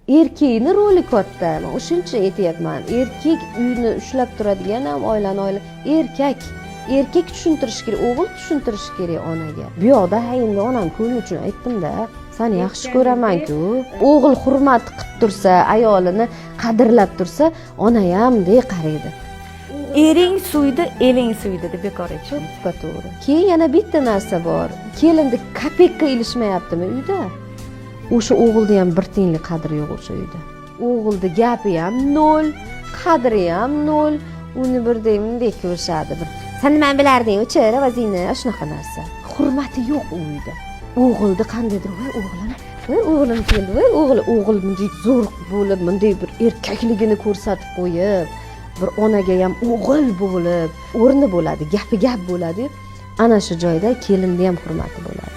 Erkakni roli katta. Man o'shuning uchun aytyapman, erkak uyni ushlab turadigan ham, oilani oila erkak. Erkak tushuntirishi kerak, o'g'il tushuntirishi kerak onaga. Bu yoqda, ha, endi onam ko'ngli uchun aytdimda, sani yaxshi ko'raman-ku. O'g'il hurmat qilib tursa, ayolini qadrlab tursa, ona ham bunday qaraydi. Ering suydi, eling suydi deb bekor aytishmaydi. To'ppa to'g'ri. Keyin yana bitta narsa bor. Kelinni копейка ilishmayaptimi uyda, o'sha o'g'ilni ham bir tiyinlik qadri yo'q o'sha uyda. O'g'ilni gapi ham nol, qadri ham nol. Uni birday bunday ko'rishadi, bir "San nimani bilarding, o'chir ovozingni", shunaqa narsa. Hurmati yo'q u uyda. O'g'ilni qandaydir, "Voy, o'g'lim, voy, o'g'lim keldi, voy, o'g'il". O'g'il bunday zo'r bo'lib, bunday bir erkakligini ko'rsatib qo'yib, bir onaga ham o'g'il bo'lib o'rni bo'ladi, gapi gap bo'ladi. Ana shu joyda kelinni ham hurmati bo'ladi.